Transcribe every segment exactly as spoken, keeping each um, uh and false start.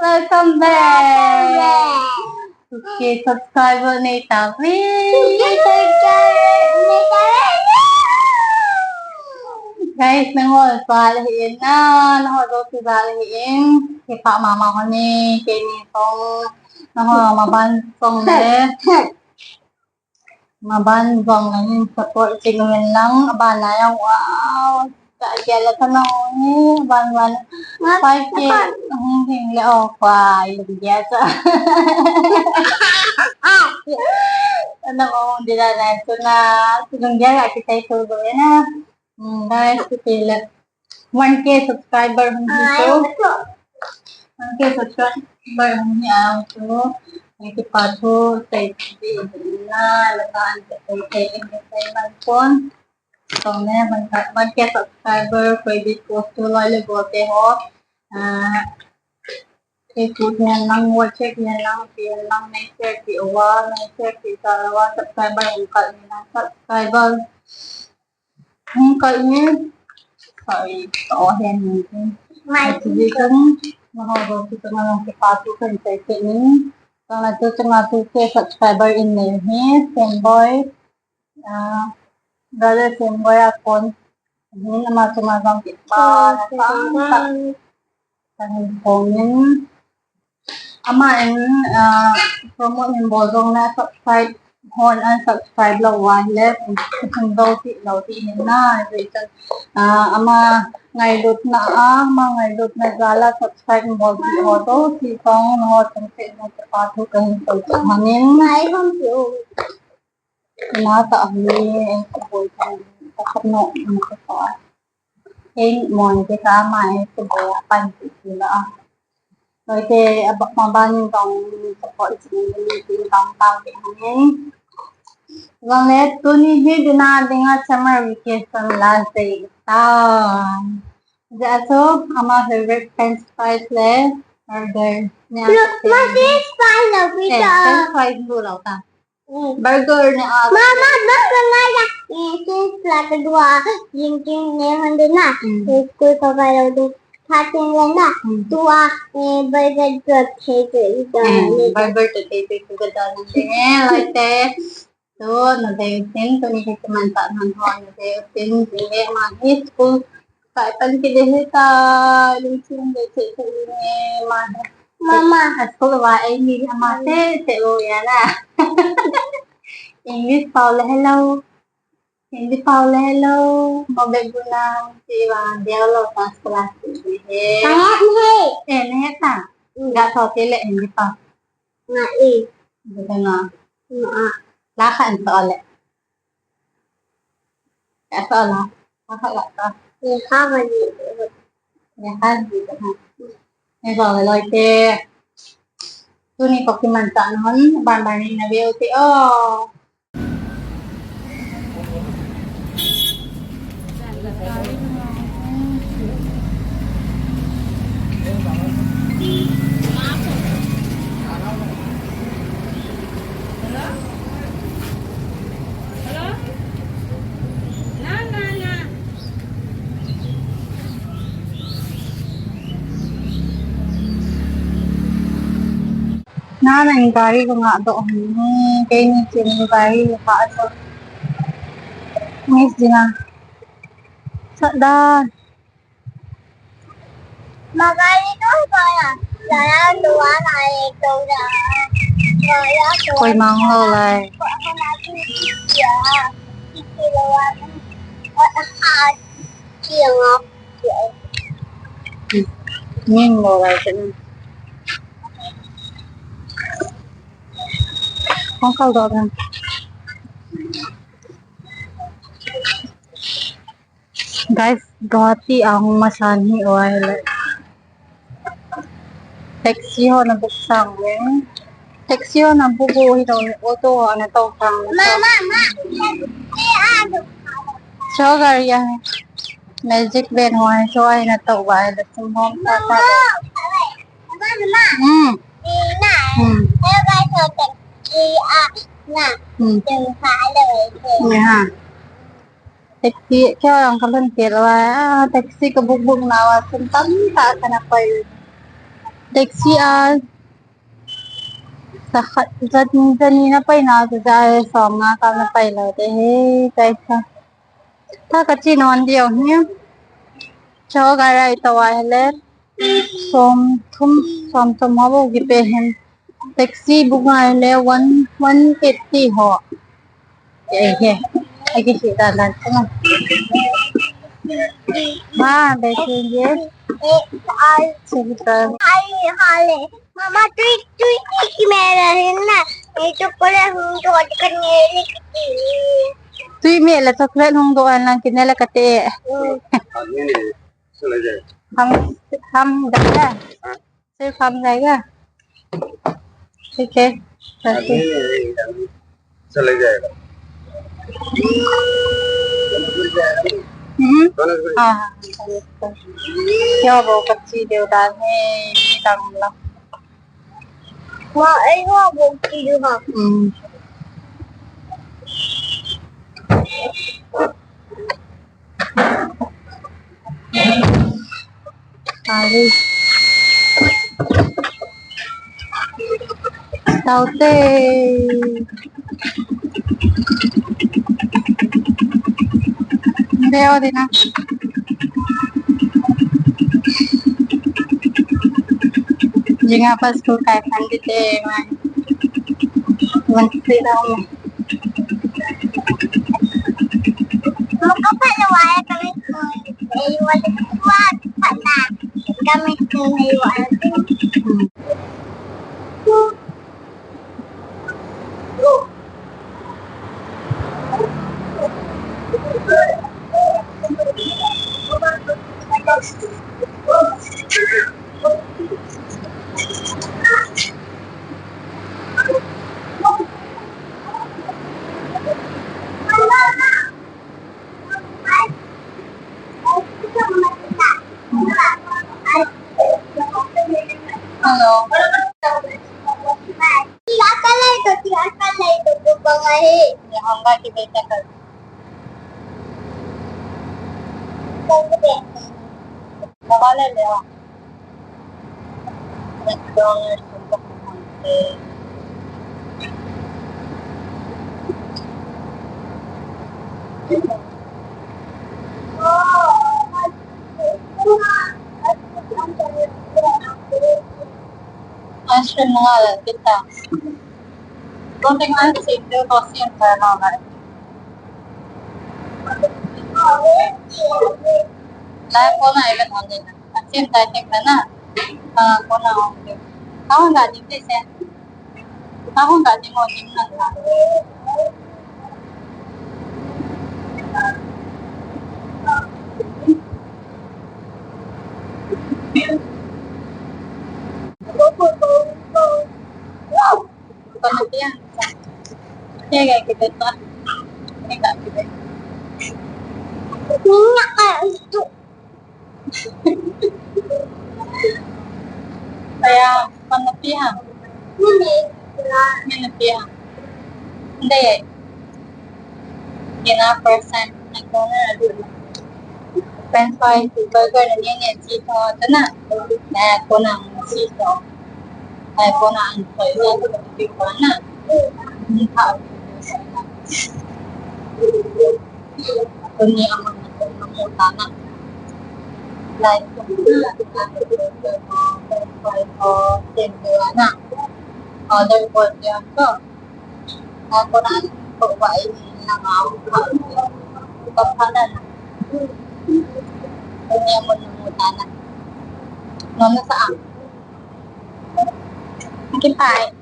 Welcome back. Welcome back. Two K subscriber nei tauve. Two K subscriber nei tauve. Guys, nangho jal ahin na, nangho jouse jal ahin. Kipah mama hon e, keini jong. Nangho maban jong le. Maban jong le nin support jing uvin lang, aban na jong, wow. Ka gel le ka nong ni, aban ban. Five K, hung hing le, oh, kwai, lung gel cha. Ano, oh, di la na, so na, lung gel ka kisai so go na. Hmm, guys, kipah le. One K subscriber hung hi chu. One K subscriber hung hi a chu. Kipathu sei na, la kan sei sei in sei man pon. Tong ne, one K subscriber, koi bit post tu loi le go te ho. Ah, Facebook hihen lang, WhatsApp hihen lang, pi hihen lang, nei share pi uva, nei share pi ta uva, subscriber hung kal ni na, subscriber. Hung kal ni, sorry, ka o hen ni. Mai ti di kan, maho ro ti kan, maho kipathu kan sei sei ni. Kan la tu kan la tu ke subscriber in nei hi, Semboy. Ah, brother Semboy a kon. Ni ama chunga jong kipah, kan kon in. Ama in, ah, promote in bol jong na subscribe, hon unsubscribe lou uva le, hung lou ti, lou ti hin na, ah, ama ngailutna a, ama ngailutna jal a subscribe in bol ti ho jouse jong, nangho chunga jong kipathu kahin sei manin. Ngai hon ti u. Na ta hi, ka boi ta, ka kap no, ka pa. Ei, mon ke ka ma e, ka boi a pan ti ti la. Loi te, a ba, ma ban jong, support jing ni, tin tang tang te hang e. Jong le, tuni hi dinga dinga summer vacation last day ta. Ja so, ama favorite French fries le, burger. Nia, French fries lo, eh, French fries lo ta. Burger ni a. Mama, burger ngai ya. Eh, sis la ka dua. Jing jing ne han de na. Mm. Eh, school ka ba lo de. Phatin le na. Mm. Tua, eh, burger tu thei tu i da. Eh, burger tu thei tu i da na. Eh, like that. Tu, na de tin, tuni ka kimanchah nahon, na de tin, jing le ma hi school. Kai pan kit ding ahi tai, lungthim dei cheh cheh ding e, ama hi. Mama. A school uva eini ama cheh cheh u ahi na. English pao le hello. Hindi pao le hello. Mo be gu na ti uva dia lo ta school a ti he. Nahet nahi. Eh, nahet ta. Mm. Ga tho ti le Hindi pao. Nga e. Ga nga. Nga a. La kha an to le. Ka sa la. Ka sa la ka. Ni ha ma ni. Ni ha ni ka ha. Ni ba loi te. Tuni ka kimanchah nahon, ban ban ni na veu te o. Nana in gari ko nga doh ni, keini chin gari ha so. Miss Dina. Sat dan. Magari tu kaya, jalan dua naik tu dah. Kaya tu. Koi mang lo lai. Koi mang lo lai. Ya, itu lawan. Kiang a. Ning lo lai chen. Kong kal do dan. Guys, Guwahati a hung masan hi oi le. Taxi ho na book sang le. Taxi ho na book u hi dong, auto ho na tong sang le. Ma, ma, ma. Cho gari a. Magic van ho hi cho ai na tong ba le sim hom ta ta. Hmm. Hmm. Hmm. Ni ha. Taxi, kei jong ka lhun kit uva, ah, taxi ka book book nauva, sum tamtah kana koi. Taxi a, sa khat, sa, sa ni na pai na, sa ja, som nga ka na pai lo te he, tai sa. Ta ka chi non diu hi. Cho ga rai to wa le. Som thum, som thum ho bo ki pe hen. Taxi book ngai le one, one eighty ho. Eh, eh. Ai ki si dan dan. Ma, be si ye. Ai, si ta. Ai, ha le. Mama, tui, tui, tui, ki me la hin na. Ei, chocolate hung do, kan ne le ki. Tui me la chocolate hung do, an lang ki ne la ka te. Hmm. हम, हम जाएगा? हाँ। सिर्फ हम जाएगा? ठीक है, चलते हैं। अभी नहीं, अभी चले जाएगा। हम्म। हाँ, हाँ, हाँ, चलिए, चलिए। क्या वो कच्ची देवदार है, ये काम ला। Wa, ai, wa, bo, ki, du, ha. Hmm. Ari. Taute. Deo dina. Jinga pa school kai khan di te mai. Wan ti da. Maka pa na wa ya kami ko. Ei wa de wa pa na. Kami ko ei wa. Hello. Ye hung ga ki beta kal. Mobile le le. Ice cream nga lang kita. Konting ice cream, pero kasi yung kaya nga. Lahat ko na, even on din. At same time, tingnan na. Ah, ko na, okay. Ako nga, di please, eh. Ako nga, di mo, di mo na. Wow! Panapihan. Kaya kaya kita. Kaya kaya kita. Minyak ka, ito. Kaya, panapihan. Minyak. Panapihan. Hindi eh. Yun na, first time. Nagkona na doon. French fries, burger na niya niya, cheese, oh, ito na. Kaya ko ng cheese, oh. Kaya ko ng soy sauce, ito na. Hindi pa. Ito niya ang mga namuta na. Like, French fries, oh, tempura na. Order ko yan ko. Ako na ang pagkain ng mga kapanan. Kanya mo ng utana. Mama sa akin. Kita eh.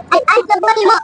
Ay, ay, sabay mo.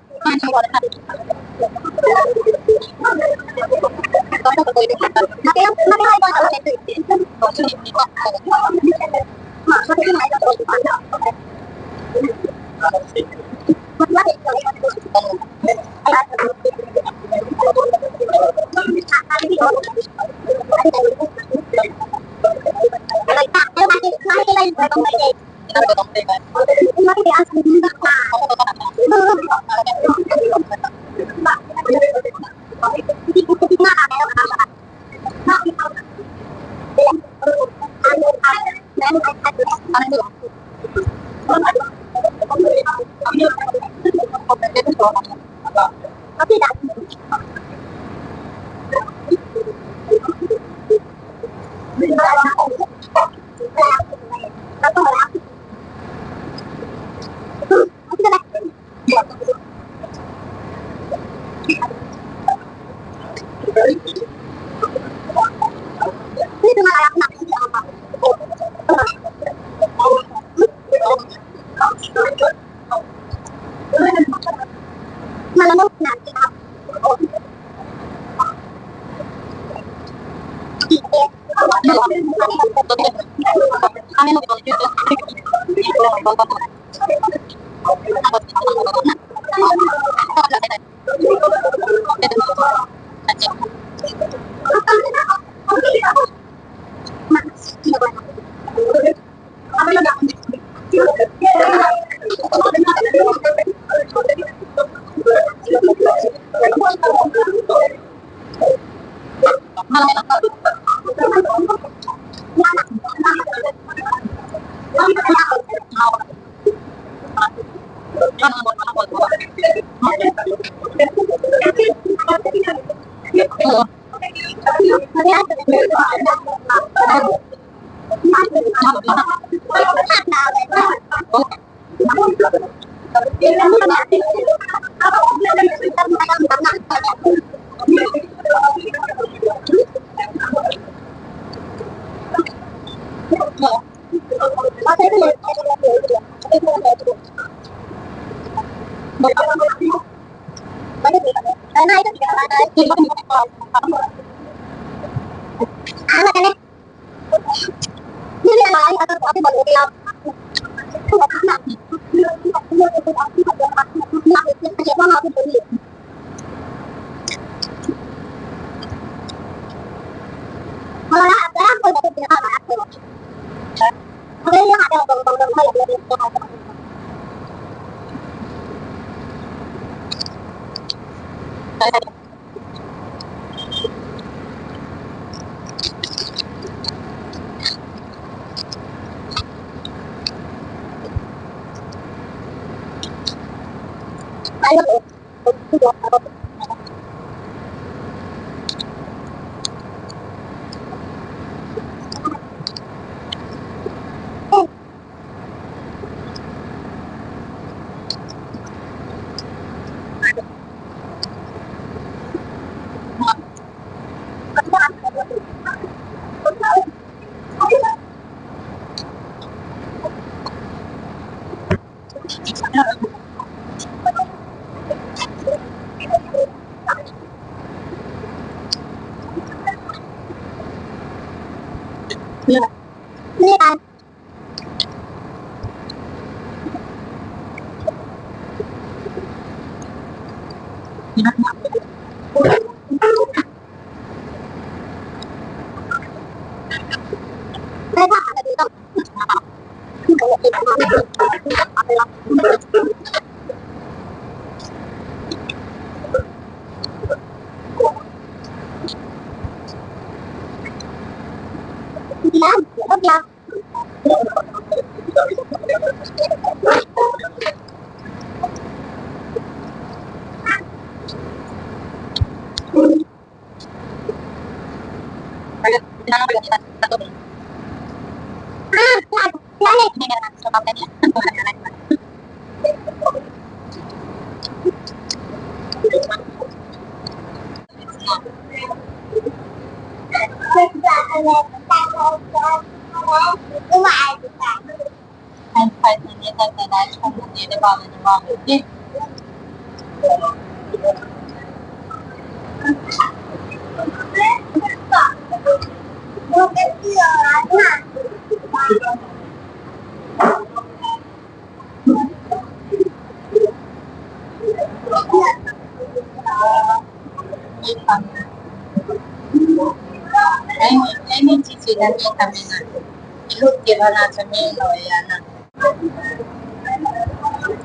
Lut kit hana chu mi loi ana.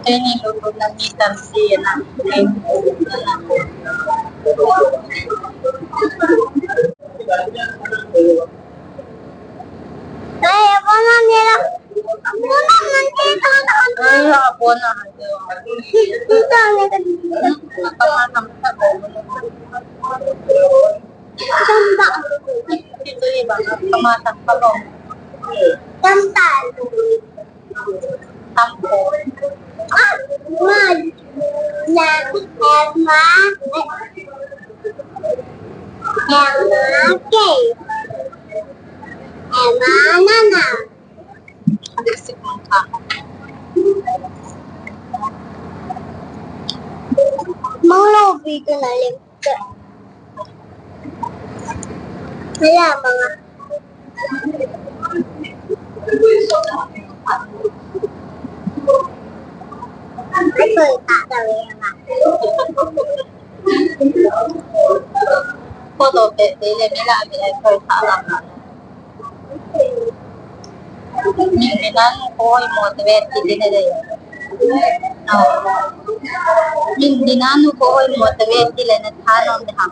Keini lut lut na mi tampi ana. Ai, abona nila. Abona nante ta ta. Ai, abona nante. Ita ne ta. Tama tam ta. Tamba. Ito iba. Tama tam pa. Tamba. Tampo. Ah, ma. La, Emma. Emma, K. Emma, Nana. Adi si kong ka. Manglo video na lim. Wala, mga. Ay, salita daw yan, ah. Photo pe, pe, le, mila, mila, salita lang. Min dinanu ko hoimo te ve ti le na de. Min dinanu ko hoimo te ve ti le na thanom de ham.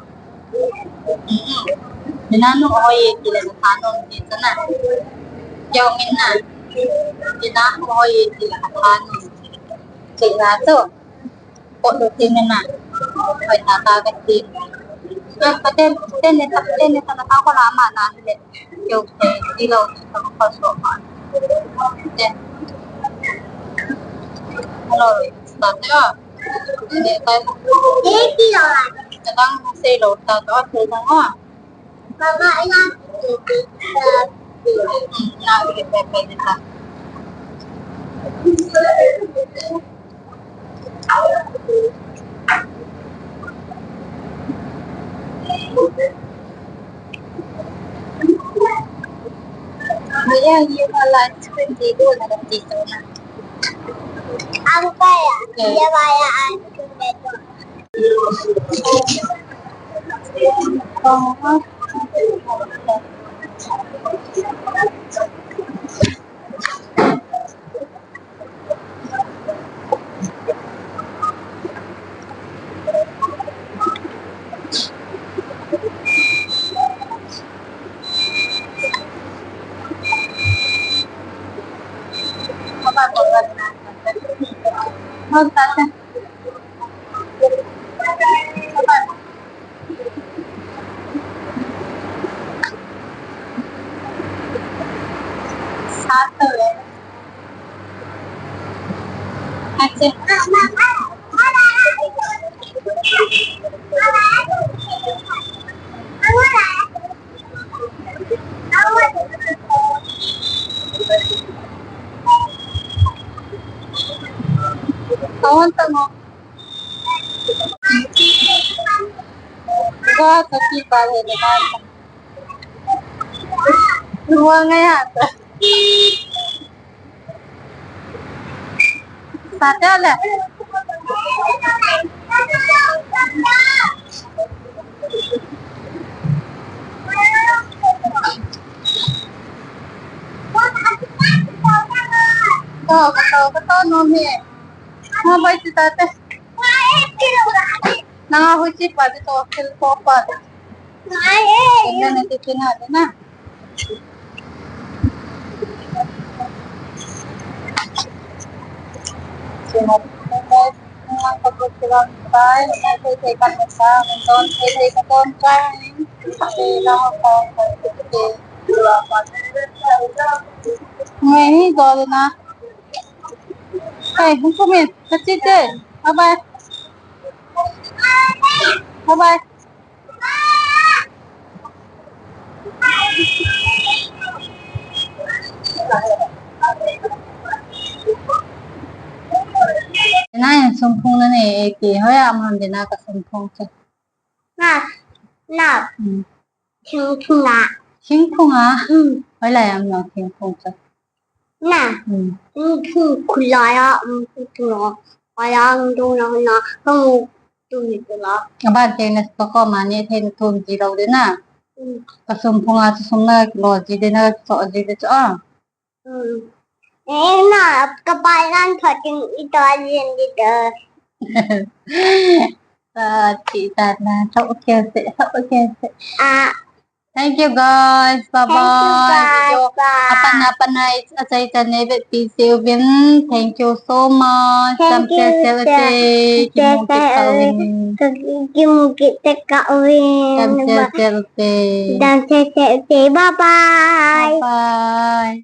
Dinanu ko hoi ti le na thanom de sana. Yo min na. Dinanu ko hoi ti le na thanom. Cik na tu. Ko tu tin na. Hoi ta ta ka tin. Ka ten ten ne ta ten ne ta na ta ko la ma na le. Yo, eh, di lo, di lo, pa so, pa. Eh. Hello, start ya. Ini tayo. Eh, di lo, ah. Kadang say lo, start, oh, say lang, oh. Mama, ina, eh, eh, eh. Hmm, na, eh, eh, eh, eh. Maya, you have lunch with Dido na nandito na. Ang kaya, kaya maya ang kumpleto. Kawan tamo. Wah, tapi balik dengan. Dua ngaya tu. Sate le. To, to, to, to, no me. Mo bai ti tate. Nanga hui chi pa ti to, kil ko pa. Ina na ti kina de na. Ngai ni do de na. Hey, hung kumin. Kachite. Bye bye. Bye bye. Dina in sumphung na ne, eh, ki, hoiya um ham dina ka sumphung chu. Na, na. Hmm. Thingphung a. Thingphung a? Hmm. Hoilai a um na thingphung chu. Na. Hmm. Thingphung khulai a, um, thingphung a. Hoilai a um, thingphung a, na, thingphung. Tuni tula. Aban te na pa ko ma ni thei na tun ji lo de na. Hmm. Ka sumphung a chu sum na lo ji de na so ji de chu a. Hmm. Eh, na, kapai nan phatin ita yin dita. Sa ti ta na, thau ke se, thau ke se. Ah, Thank you, guys. Bye bye. Thank you, guys. Bye. Apan apan ai achai chan nei ve pi se uvin. Thank you so much. Thank you, sir. Kimu kit ka uvin. Kimu kit ka uvin. Dam se se. Dam se se. Bye bye. Bye bye.